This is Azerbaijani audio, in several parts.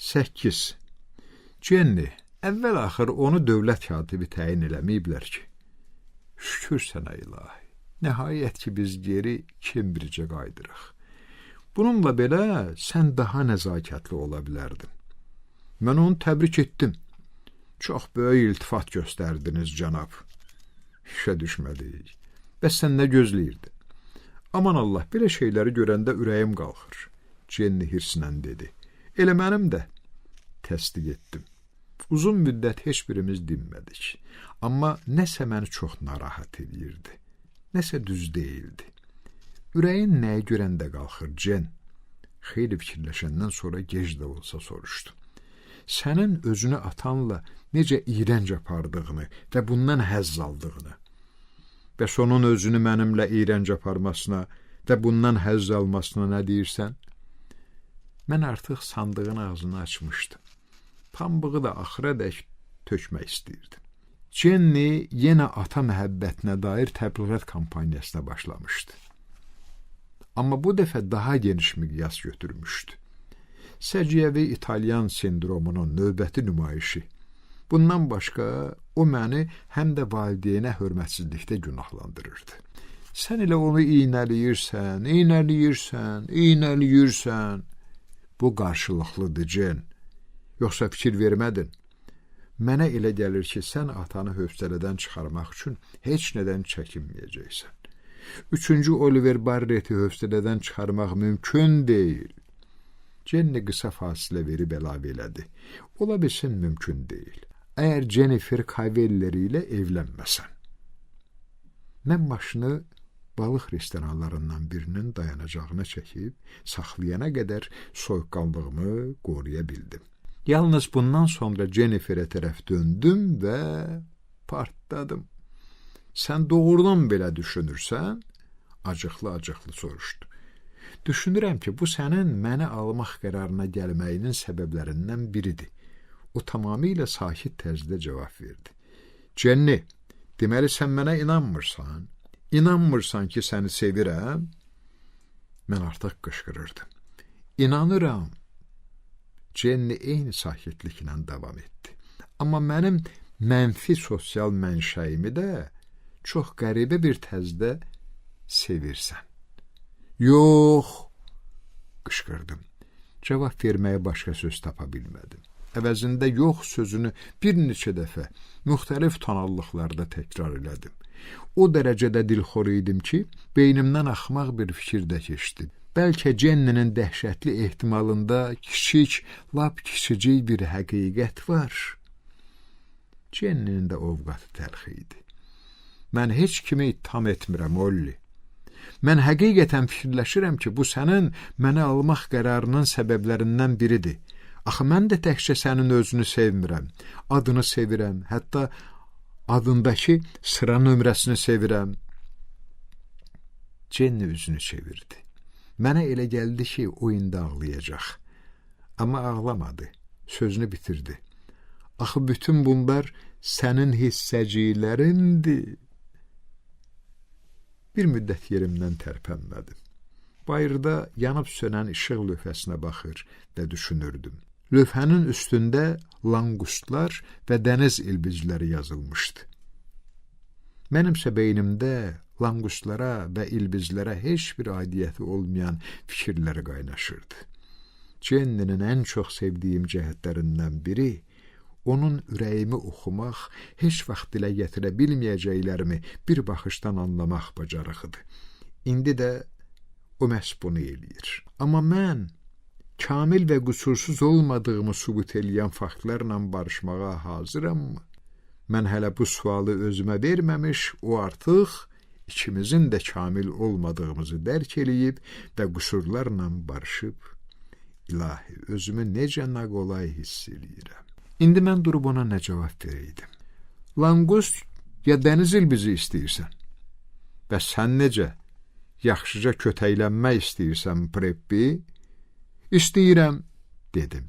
8. Cenni, əvvəl-axır onu dövlət katibi təyin eləməyiblər ki. Şükür sənə ilahi. Nəhayət ki, biz geri Kembricə qayıdırıq. Bununla belə sən daha nəzakətli ola bilərdin. Mən onu təbrik etdim. Çox böyük iltifat göstərdiniz, cənab. İşə düşmədik. Bəs sən nə gözləyirdin? Aman Allah, belə şeyləri görəndə ürəyim qalxır. Cenni hirslə dedi. Elə mənim də. Təsdiq etdim. Uzun müddət heç birimiz dinmədik. Amma nəsə məni çox narahat eləyirdi. Nəsə düz deyildi. Ürəyin nəyi görəndə qalxır, Cen? Xeyli fikirləşəndən sonra gec də olsa soruşdu. Sənin özünü atanla necə iyrənc apardığını və bundan həzz aldığını. Bəs onun özünü mənimlə iyrənc aparmasına və bundan həzz almasına nə deyirsən? Mən artıq sandığın ağzını açmışdım. Pambığı da axıradək tökmək istəyirdim. Cenni yenə ata məhəbbətinə dair təbliğat kampaniyasına başlamışdı. Amma bu dəfə daha geniş miqyas götürmüşdü. Səciyyəvi İtalyan sindromunun növbəti nümayişi. Bundan başqa o məni həm də valideynə hörmətsizlikdə günahlandırırdı. Sən elə onu iynələyirsən, iynələyirsən, iynələyirsən. Bu qarşılıqlıdır, Cen. Yoxsa fikir vermədin? Mənə elə gəlir ki, sən atanı hövsələdən çıxarmaq üçün heç nədən çəkinməyəcəksən. Üçüncü Oliver Barrett'i hövsələdən çıxarmaq mümkün deyil. Cenni qısa fasilə verib əlavə elədi. Ola bilsin mümkün deyil. Əgər Jennifer Cavelleri ilə evlənməsən. Mən maşını balıq restoranlarından birinin dayanacağına çəkib saxlayana qədər soyuqqanlığımı qoruya bildim. Yalnız bundan sonra Jennifer'e tərəf döndüm və partladım. Sən doğrudan belə düşünürsən? Acıqlı-acıqlı soruşdu. Düşünürəm ki, bu sənin məni almaq qərarına gəlməyinin səbəblərindən biridir. O tamamilə sakit tərzdə cavab verdi. Cenni, deməli sən mənə inanmırsan? İnanmırsan ki, səni sevirəm? Mən artıq qışqırırdım. İnanıram. Cenni eyni sakitliklə davam etdi. Amma mənim mənfi sosial mənşəyimi də çox qəribə bir tərzdə sevirsən. Yox, qışqırdım. Cavab verməyə başqa söz tapa bilmədim. Əvəzində yox sözünü bir neçə dəfə müxtəlif tonallıqlarda təkrar elədim. O dərəcədə dilxor idim ki, beynimdən axmaq bir fikir də keçdi. Bəlkə Cenninin dəhşətli ehtimalında kiçik, lap kiçicik bir həqiqət var. Cenninin də ovqatı təlx idi. Mən heç kimi ittiham etmirəm, Olli. Mən həqiqətən fikirləşirəm ki, bu sənin məni almaq qərarının səbəblərindən biridir. Axı mən də təkcə sənin özünü sevmirəm, adını sevirəm, hətta adındakı sıra nömrəsini sevirəm. Cenni üzünü çevirdi. Mənə elə gəldi ki, o indi ağlayacaq. Amma ağlamadı, sözünü bitirdi. Axı bütün bunlar sənin hissəciklərindir. Bir müddət yerimdən tərpənmədim. Bayırda yanıb sönən işıq lövhəsinə baxır və düşünürdüm. Lövhənin üstündə langustlar və dəniz ilbizləri yazılmışdı. Mənimsə beynimdə langustlara və ilbizlərə heç bir aidiyyəti olmayan fikirlər qaynaşırdı. Cenninin ən çox sevdiyim cəhətlərindən biri onun ürəyimi oxumaq, heç vaxt dilə gətirə bilməyəcəklərimi bir baxışdan anlamaq bacarığıdır. İndi də o məhz bunu eləyir. Amma mən kamil və qüsursuz olmadığımı sübut eləyən faktlarla barışmağa hazırammı? Mən hələ bu sualı özümə verməmiş, o artıq ikimizin də kamil olmadığımızı dərk eləyib və qüsurlarla barışıb. İlahi, özümü necə naqolay hiss eləyirəm. İndi mən durub ona nə cavab verəydim? Langust ya dəniz ilbizi istəyirsən? Bəs sən necə? Yaxşıca kötəklənmək istəyirsən, Preppi? İstəyirəm, dedim.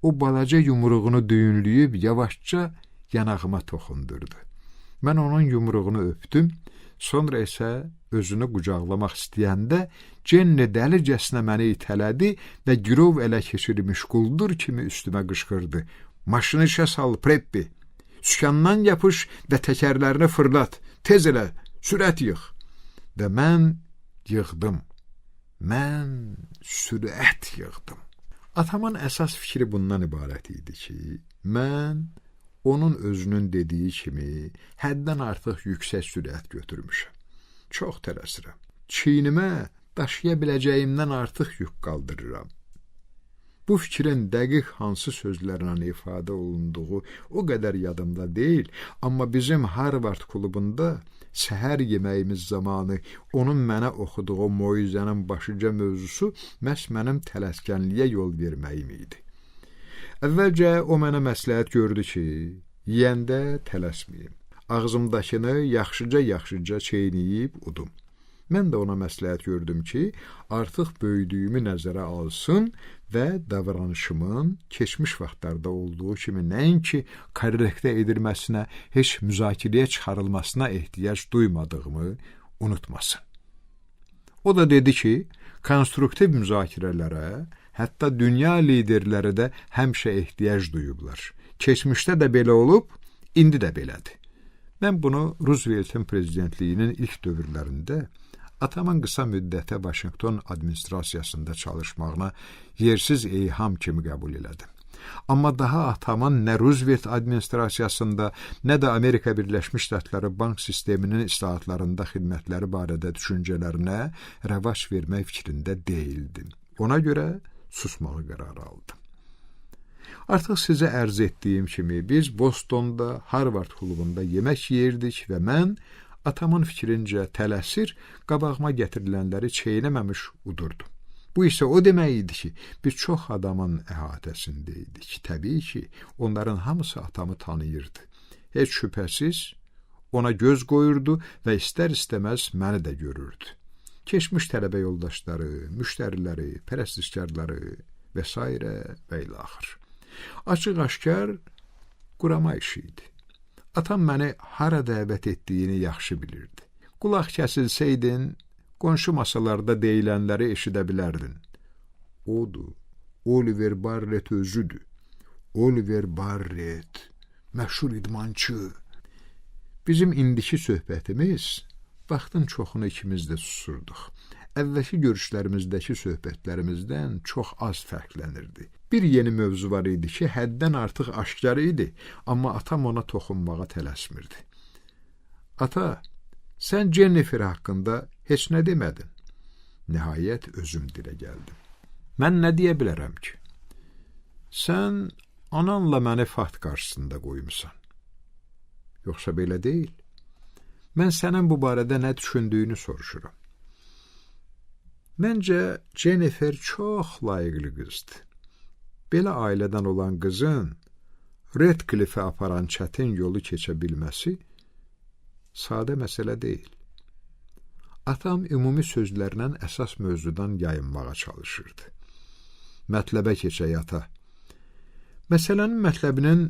O balaca yumruğunu düyünləyib yavaşca yanağıma toxundurdu. Mən onun yumruğunu öpdüm, sonra isə özünü qucaqlamaq istəyəndə Cenni dəlicəsinə məni itələdi və girov ələ keçirmiş quldur kimi üstümə qışqırdı. Maşını işə sal, Preppi. Sükandan yapış və təkərlərini fırlat. Tez elə, sürət yığ. Və mən yığdım. Mən sürət yığdım. Atamın əsas fikri bundan ibarət idi ki, mən onun özünün dediyi kimi həddən artıq yüksək sürət götürmüşəm. Çox tələsirəm. Çiynimə daşıya biləcəyimdən artıq yük qaldırıram. Bu fikrin dəqiq hansı sözlərlə ifadə olunduğu o qədər yadımda deyil, amma bizim Harvard klubunda səhər yeməyimiz zamanı onun mənə oxuduğu moizənin başlıca mövzusu məhz mənim tələskənliyə yol verməyim idi. Əvvəlcə o mənə məsləhət gördü ki, yeyəndə tələsməyim. Ağzımdakını yaxşıca-yaxşıca çeynəyib udum. Mən də ona məsləhət gördüm ki, artıq böyüdüyümü nəzərə alsın və davranışımın keçmiş vaxtlarda olduğu kimi nəinki korrektə edilməsinə, heç müzakirəyə çıxarılmasına ehtiyac duymadığımı unutmasın. O da dedi ki, konstruktiv müzakirələrə hətta dünya liderləri də həmişə ehtiyac duyublar. Keçmişdə də belə olub, indi də belədir. Mən bunu Rooseveltin prezidentliyinin ilk dövrlərində atamın qısa müddətə Vaşinqton administrasiyasında çalışmağına yersiz eyham kimi qəbul elədim. Amma daha atamın nə Roosevelt administrasiyasında, nə də Amerika Birləşmiş Ştatları bank sisteminin islahatlarında xidmətləri barədə düşüncələrinə rəvac vermək fikrində deyildim. Ona görə susmağı qərar aldım. Artıq sizə ərz etdiyim kimi biz Bostonda Harvard klubunda yemək yeyirdik və mən atamın fikrincə tələsir, qabağıma gətirilənləri çeynəməmiş udurdum. Bu isə o demək idi ki, biz çox adamın əhatəsində idik. Təbii ki, onların hamısı atamı tanıyırdı. Heç şübhəsiz ona göz qoyurdu və istər-istəməz məni də görürdü. Keçmiş tələbə yoldaşları, müştəriləri, pərəstişkarları və s. və ilaxır. Açıq-aşkar qurama işi idi. Atam məni hara dəvət etdiyini yaxşı bilirdi. Qulaq kəsilsəydin, qonşu masalarda deyilənləri eşidə bilərdin. Odur, Oliver Barrett özüdür. Oliver Barrett, məşhur idmançı. Bizim indiki söhbətimiz vaxtın çoxunu ikimiz də susurduq. Əvvəlki görüşlərimizdəki söhbətlərimizdən çox az fərqlənirdi. Bir yeni mövzu var idi ki, həddən artıq aşkar idi, amma atam ona toxunmağa tələsmirdi. Ata, sən Jennifer haqqında heç nə demədin. Nəhayət özüm dilə gəldim. Mən nə deyə bilərəm ki? Sən ananla məni fakt qarşısında qoymusan. Yoxsa belə deyil? Mən sənin bu barədə nə düşündüyünü soruşuram. Məncə Jennifer çox layiqli qızdır. Belə ailədən olan qızın Redcliffə aparan çətin yolu keçə bilməsi sadə məsələ deyil. Atam ümumi sözlərlə əsas mövzudan yayınmağa çalışırdı. Mətləbə keçək ata. Məsələnin mətləbinin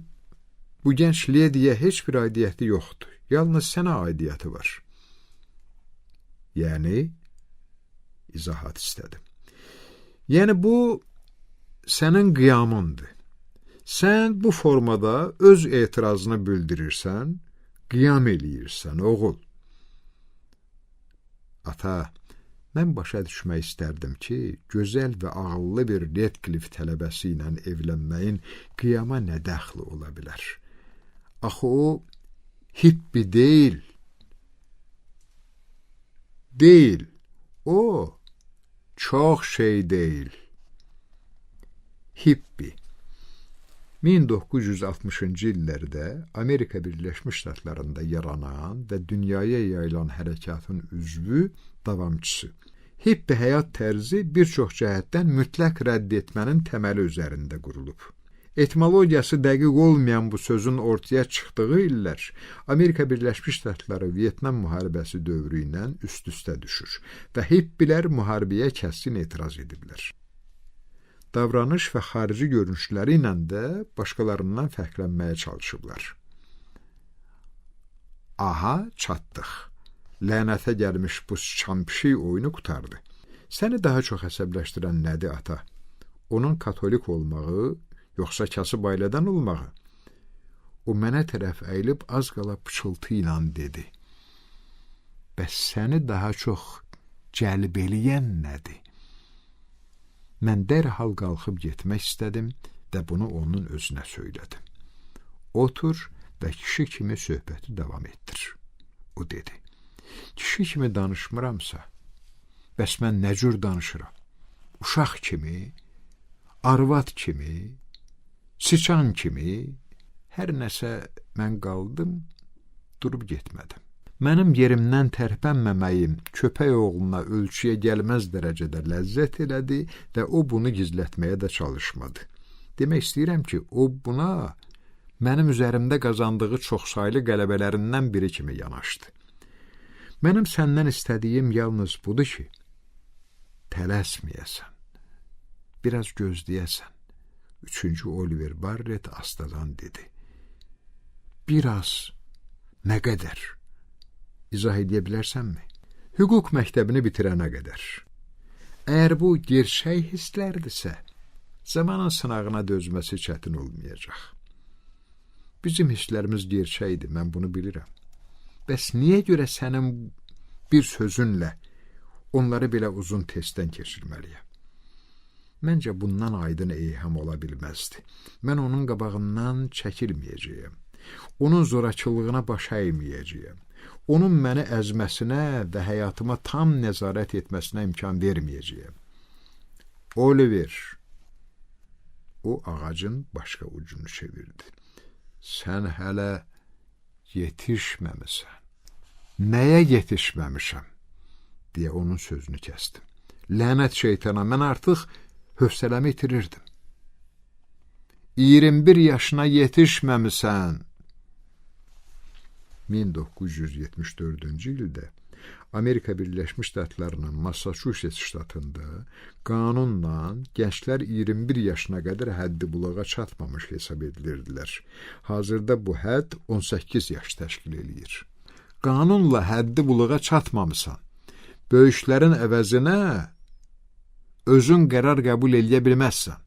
bu gənc lediyə heç bir aidiyyəti yoxdur. Yalnız sənə aidiyyəti var. Yəni, izahat istədim. Yəni, bu sənin qiyamındır. Sən bu formada öz etirazını bildirirsən, qiyam eləyirsən, oğul. Ata, mən başa düşmək istərdim ki, gözəl və ağıllı bir Redcliffe tələbəsi ilə evlənməyin qiyama nə dəxli ola bilər? Axı o hippi deyil. Deyil. O çox şey deyil. Hippi. 1960-cı illərdə Amerika Birləşmiş Ştatlarında yaranan və dünyaya yayılan hərəkatın üzvü, davamçısı. Hippi həyat tərzi bir çox cəhətdən mütləq rədd etmənin təməli üzərində qurulub. Etimologiyası dəqiq olmayan bu sözün ortaya çıxdığı illər Amerika Birləşmiş Ştatları Vyetnam müharibəsi dövrü ilə üst-üstə düşür və hippilər müharibəyə kəskin etiraz ediblər. Davranış və xarici görünüşləri ilə də başqalarından fərqlənməyə çalışıblar. Aha, çatdıq. Lənətə gəlmiş bu sıçan pişik oyunu qurtardı. Səni daha çox əsəbləşdirən nədir, ata? Onun katolik olmağı, yoxsa kasıb ailədən olmağı? O mənə tərəf əyilib az qala pıçıltı ilə dedi. Bəs səni daha çox cəlb eləyən nədir? Mən dərhal qalxıb getmək istədim və bunu onun özünə söylədim. Otur və kişi kimi söhbəti davam etdir. O dedi. Kişi kimi danışmıramsa, bəs mən nə cür danışıram? Uşaq kimi, arvad kimi, siçan kimi, hər nəsə mən qaldım, durub getmədim. Mənim yerimdən tərpənməməyim köpək oğluna ölçüyə gəlməz dərəcədə ləzzət elədi və o bunu gizlətməyə də çalışmadı. Demək istəyirəm ki, o buna mənim üzərimdə qazandığı çoxsaylı qələbələrindən biri kimi yanaşdı. Mənim səndən istədiyim yalnız budur ki, tələsməyəsən, biraz gözləyəsən. Üçüncü Oliver Barrett astadan dedi. Biraz, nə qədər? İzah edə bilərsənmi? Hüquq məktəbini bitirənə qədər. Əgər bu gerçək hisslərdirsə, zamanın sınağına dözməsi çətin olmayacaq. Bizim hisslərimiz gerçəkdir, mən bunu bilirəm. Bəs niyə görə sənin bir sözünlə onları belə uzun testdən keçirməliyəm? Məncə bundan aydın eyham ola bilməzdi. Mən onun qabağından çəkilməyəcəyəm. Onun zorakılığına baş əyməyəcəyəm. Onun məni əzməsinə və həyatıma tam nəzarət etməsinə imkan verməyəcəyəm. Oliver, o ağacın başqa ucunu çevirdi. Sən hələ yetişməmisən. Nəyə yetişməmişəm? Deyə onun sözünü kəsdim. Lənət şeytana, mən artıq hövsələmi itirirdim. 21 yaşına yetişməmisən. 1974-cü ildə Amerika Birləşmiş Ştatlarının Massachusetts ştatında qanunla gənclər 21 yaşına qədər həddi buluğa çatmamış hesab edilirdilər. Hazırda bu hədd 18 yaş təşkil eləyir. Qanunla həddi buluğa çatmamısan. Böyüklərin əvəzinə özün qərar qəbul eləyə bilməzsən.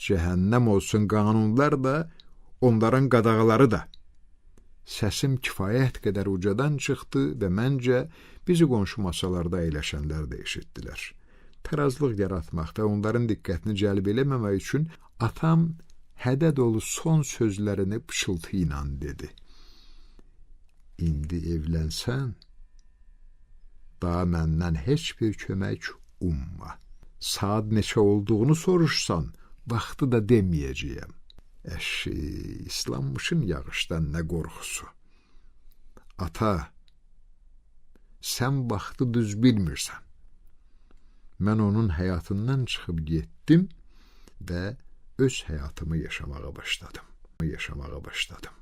Cəhənnəm olsun qanunlar da, onların qadağaları da. Səsim kifayət qədər ucadan çıxdı və məncə bizi qonşu masalarda əyləşənlər də eşitdilər. Tərazlıq yaratmaq və onların diqqətini cəlb eləməmək üçün atam hədə dolu son sözlərini pıçıltı ilə dedi. İndi evlənsən, daha məndən heç bir kömək umma. Saat neçə olduğunu soruşsan, vaxtı da deməyəcəyəm. Əşi, islanmışın yağışdan nə qorxusu. Ata, sən vaxtı düz bilmirsən. Mən onun həyatından çıxıb getdim və öz həyatımı yaşamağa başladım. Yaşamağa başladım.